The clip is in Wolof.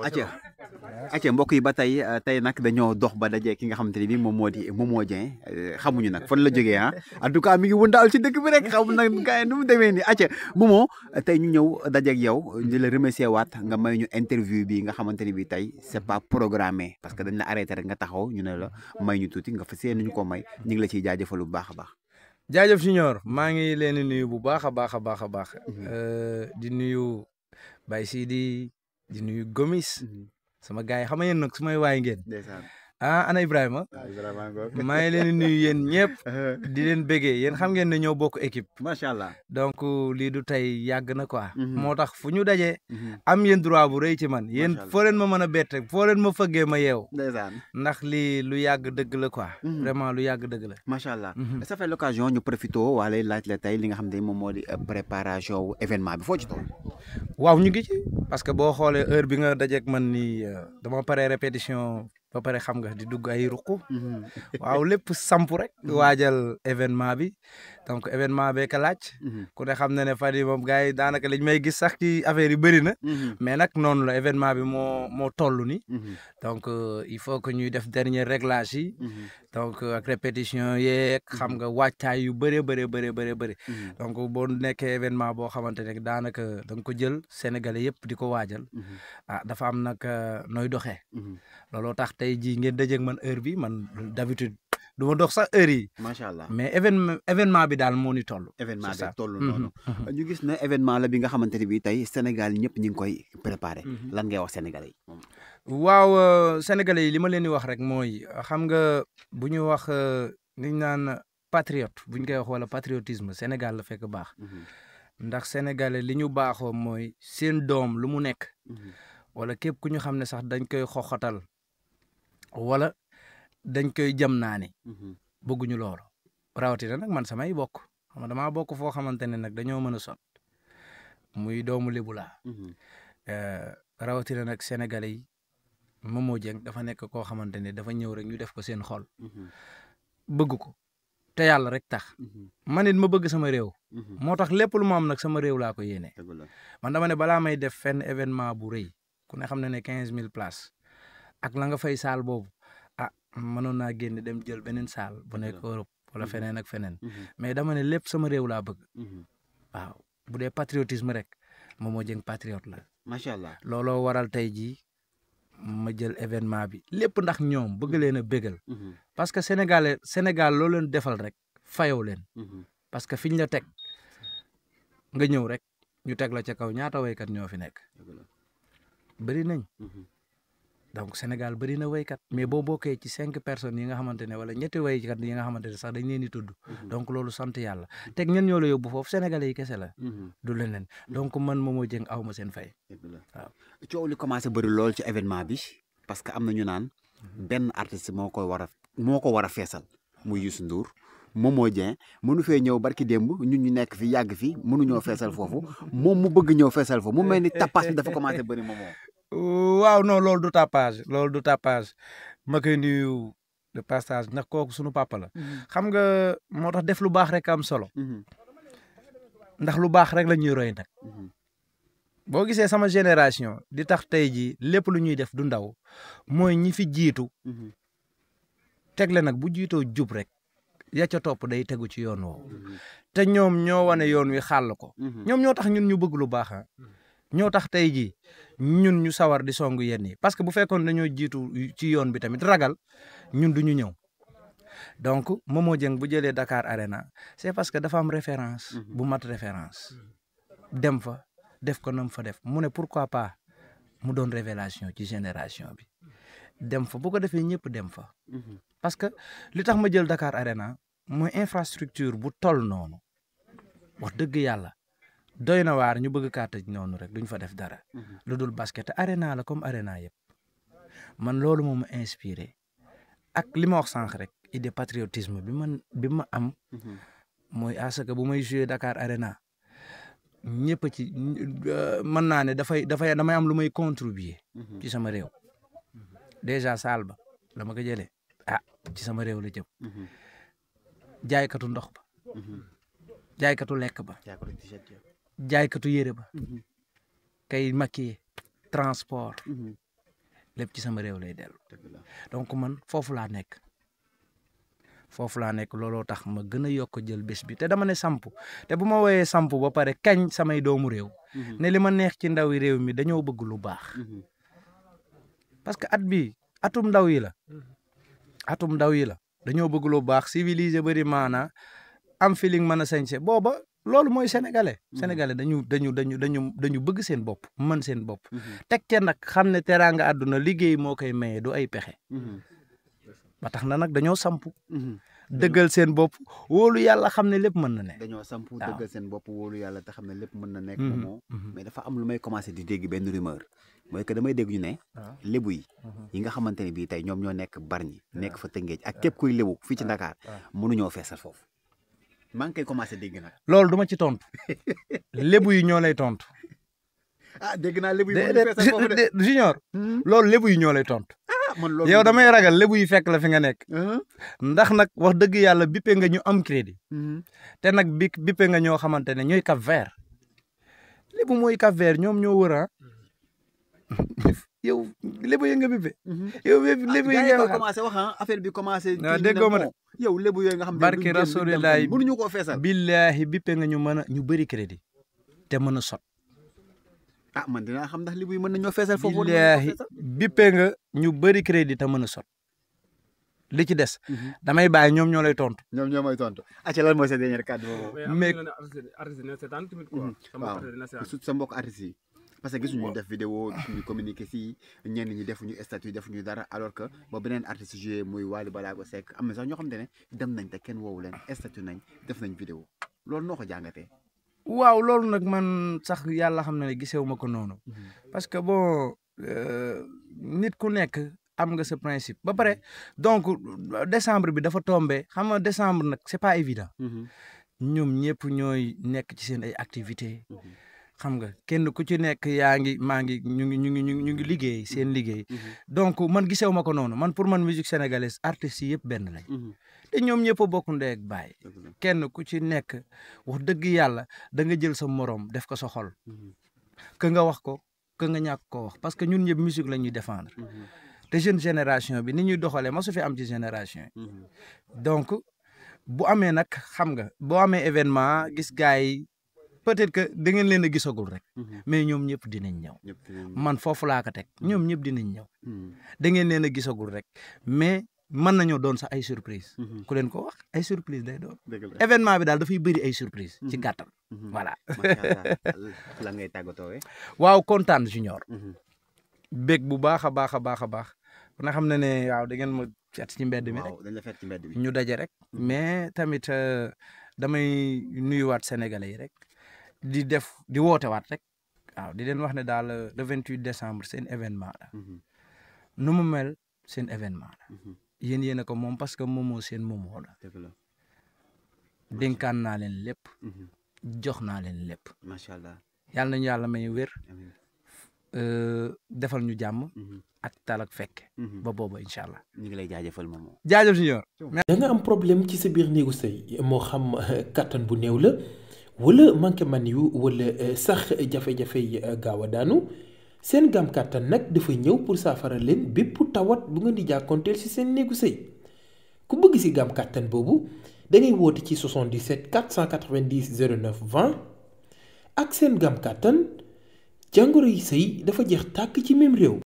acca acca mbokk yi ba tey tey nag dañoo dox ba daje ki nga xamante ne bii moom moo di Momo Dieng xamuñu nag fan la jógee en tout cas mi ngi wëndaal ci dëkk bi rek xam nag gars yi nu mu demee nii acca Momo tey ñu ñëw dajeeg yow di la remercier waat nga may ñu interview bi nga xamante ne bii tey c'est pas programmé parce que dañ la arrêté rek nga taxaw ñu ne la may ñu tuuti nga fas yéene ñu ko may ñu ngi la ciy jaajëfal bu baax a baax. jaajëf Junior maa ngi leen di nuyu bu baax a baax a baax a baax di nuyu Baye Sidi di nuyu Gomis sama gars yi xam nga yéen nag su may waay ngeen ana Ibrahima maa ngi leen di nuyu yéen ñëpp di leen béggee yéen xam ngeen ne ñoo bokk équipe macha allah donc lii du tey yàgg na quoi moo tax fu ñu dajee am yéen droit bu rëy ci man yéen foo leen ma mën a bett foo leen ma fëggee ma yeew ndax lii lu yàgg dëgg la quoi vraiment lu yàgg dëgg la macha allah ça fait l'occasion ñu profité waale laaj la tey li nga xam ne moom moo di préparation wu événement bi foo ci toll waaw ñu ngi ci parce que boo xoolee heure bi nga dajeek man nii dama pare répétition ba pare xam nga di dugg ay ruq waaw lépp samp rek waajal événement bi donc événement bee ka laaj ku ne xam na ne fan yi moom gars yi daanaka liñ may gis sax ci affaire yi bëri na mais nag noonu la événement bi moo toll ni donc il faut que ñuy def dernier réglage yi donc ak répétition yeeg xam nga wàccaay yu bëri donc boo nekkee événement boo xamante ne daanaka da nga ko jël sénégalais yëpp di ko waajal dafa am nag nooy doxee looloo tax tey jii ngeen dajeeg man heure bi man d'habitude du ma dox sax heure yi. macha allah mais événement bi daal moo ni toll. événement bi toll noonu. ñu gis ne événement la bi nga xamante ne bii tey Sénégal ñëpp ñu ngi koy préparé. lan ngay wax sénégalais yi. waaw sénégalais yi li ma leen di wax rek mooy xam nga bu ñu wax li ñu naan patriote bu ñu koy wax wala patriotisme Sénégal la fekk baax. ndax sénégalais li ñu baaxoo mooy seen doom lu mu nekk. wala képp ku ñu xam ne sax dañ koy xoxatal wala dañ koy jam naa ni bëgguñu loolu rawatina nag man samay bokk xam nga damaa bokk foo xamante ne nag dañoo mën a sot muy doomu Lebu laa rawatina nag sénégalais yi Momo Dieng dafa nekk koo xamante ne dafa ñëw rek ñu def ko seen xol bëgg ko te yàlla rek tax man it ma bëgg sama réew moo tax lépp lu ma am nag sama réew laa ko yéene man dama ne balaa may def fenn événement bu rëy ku ne xam na ne 15000 places ak la nga fay saal boobu mënoon naa génn dem jël beneen saal bu nekk Europe wala feneen ak feneen mais dama ne lépp sama réew laa bëgg waaw bu dee patriotisme rek Momo Dieng patriote la macha allah looloo waral tey jii ma jël événement bi lépp ndax ñoom bëgg leen a bégal parce que Sénégal loo leen defal rek fayoo leen parce que fiñ la teg nga ñëw rek ñu teg la ca kaw ñaata waykat ñoo fi nekk bëri nañ donc Sénégal bëri na waykat mais boo bokkee ci 5 personnes yi nga xamante ne wala ñetti waykat yi nga xamante ne sax dañ leen di tudd donc loolu sant yàlla teg ñen ñoo la yóbbu foofu sénégalais yi kese la du leneen donc man Momo Dieng aw ma seen fay waaw coow li commencé bëri lool ci événement bi parce que am na ñu naan benn artiste moo ko war a feesal muy Youssou Ndour Momo Dieng mënu fee ñëw barki démb ñun ñu nekk fi yàgg fi mënuñoo feesal foofu moom mu bëgg ñëw feesal foofu mu mel ni tapage bi dafa commencé bëri Momo waaw non loolu du tapage ma koy nuyu de passage ndax kooku sunu papa la xam nga moo tax def lu baax rek am solo ndax lu baax rek la ñuy roy nag boo gisee sama génération di tax tey jii lépp lu ñuy def du ndaw mooy ñi fi jiitu tegle nag bu jiitoo jub rek ya ca topp day tegu ci yoon woowu te ñoom ñoo wane yoon wi xàll ko ñoom ñoo tax ñun ñu bëgg lu baax ñoo tax tey jii ñun ñu sawar di song yenn yi parce que bu fekkoon dañoo jiitu ci yoon bi tamit ragal ñun du ñu ñëw donc Momo Dieng bu jëlee Dakar Arena c'est parce que dafa am référence bu mat référence dem fa def ko nam fa def mu ne pourquoi pas mu doon révélation ci génération bi dem fa bu ko defee ñëpp dem fa parce que li tax ma jël Dakar Arena mooy infrastructure bu toll noonu wax dëgg yàlla doy na waar ñu bëgg kaa tëj noonu rek duñ fa def dara lu dul basket arena la comme arena yëpp man loolu moo ma inspiré ak li ma wax sànq rek idée patriotisme bi ma am mooy à ce que bu may jouer Dakar Arena ñëpp ci mën naa ne damay am lu may contribuer ci sama réew déjà saal ba la ma ko jëlee ci sama réew la jëm jaaykatu ndox ba jaaykatu lekk ba jaaykatu yére ba kay maquillé transport lépp ci sama réew lay dellu donc man foofu laa nekk looloo tax ma gën a yokk jël bés bi te dama ne samp te bu ma woowee samp ba pare kañ samay doomu réew ne li ma neex ci ndawi réew mi dañoo bëgg lu baax parce que atum ndaw yi la dañoo bëgg lu baax civilisé bari maana am feeling mën a sañse booba loolu mooy sénégalais dañu bëgg seen bopp mën seen bopp teg ca nag xam ne teraanga àdduna liggéey moo koy maye du ay pexe ba tax na nag dañoo samp dëggal seen bopp wóolu yàlla xam ne lépp mën na ne dañoo samp dëggal seen bopp wóolu yàlla te xam ne lépp mën na nekk Momo mais dafa am lu may commencé di dégg benn rumeur mooy que damay dégg ñu ne lébu yi nga xamante ne bii tey ñoom ñoo nekk Bargny nekk fa Tëngéej ak képp kuy lébu fii ci Dakar mënuñoo feesal foofu maa ngi koy commencé dégg nag loolu duma ci tontu lébu yi ñoo lay tontu dégg naa lébu yi mënuñu feesal foofu de Junior loolu lébu yi ñoo lay tontu yow damay ragal lébu yi fekk la fi nga nekk ndax nag wax dëgg yàlla bippe nga ñu am crédit te nag bippe nga ñoo xamante ne ñooy Cap Vert lébu mooy Cap Vert ñoom ñoo wër yow lébu yi nga bippe yow lébu yi nga commencé wax affaire bi commencé déggoo ma de yow lébu yooyu nga xam barke rasulillahi mënuñu koo feesal billahi bippe nga ñu mën a ñu bëri crédit te mën a sot man dinaa xam ndax lébu yi mën nañoo feesal foofu billahi bippe nga ñu bëri crédit te mën a sot li ci des damay bàyyi ñoom ñoo lay tontu ñoom ñoo may tontu acca lan mooy sa dernier kàddu boobu mais sa mbokk artistes yi parce que gisuñu def vidéo gisuñu communiqué si ñenn ñi defuñu statut defuñu dara alors que ba beneen artiste joué muy Wally Ballago Seck am na sax ñoo xam ne dem nañ te kenn woowu leen statut nañ def nañ vidéo loolu noo ko jàngatee waaw loolu nag man sax yàlla xam na ne gisewu ma ko noonu parce que bon nit ku nekk am nga sa principe ba pare donc décembre bi dafa tombé xam nga décembre nag c'est pas évident ñoom ñëpp ñooy nekk ci seen ay activités xam nga kenn ku ci nekk ñu ngi liggéey seen liggéey donc man gisewu ma ko noonu man pour man musique sénégalaise artistes yi yëpp benn lañ te ñoom ñëpp a bokk ndey ak baay kenn ku ci nekk wax dëgg yàlla da nga jël sa morom def ko sa xol que nga wax ko que nga ñàkk koo wax parce que ñun ñëpp musique la ñuy défendre te jeune génération bi ni ñuy doxalee ma su fi am ci génération yi donc bu amee nag xam nga boo amee événement gis gars yi peut-être que da ngeen leen a gisagul rek mais ñoom ñëpp dinañ ñëw man foofu laa ko teg ñoom ñëpp dinañ ñëw da ngeen leen a gisagul rek mais mën nañoo doon sax ay surprise ku leen ko wax ay surprise day doon événement bi daal dafay bëri ay surprise ci gàttal voilà la ngay tàggatoo waaw kontaan Junior bég bu baax a baax na xam ne waaw da ngeen ma fet ci mbedd mi rek dañ la fet ci mbedd mi ñu daje rek mais tamit damay nuyuwaat sénégalais yi rek di woote waat rek waaw di leen wax ne daal le 28 décembre seen événement la nu mu mel seen événement la yéen a ko moom parce que Momo seen Momo la dénkaan naa leen lépp jox naa leen lépp macha allah yàlla nañu yàlla may wér defal ñu jàmm ak tal ak fekke ba booba incha allah ñu ngi lay jaajëfal Momo jaajëf Junior da nga am problème ci sa biir néegu sëy moo xam kattan bu néew la wala manqué man yu wala sax jafe-jafe yi gaaw a daanu seen gam kàttan nag dafa ñëw pour saafara leen bépp tawat bu ngeen di jàkkoonteel ci seen néegu sëy ku bëgg ci gam kàttan boobu da ngay woote ci 77 490 09 20 ak seen gam kàttan jàngoro yi sëy dafa jeex tàkk ci même réew.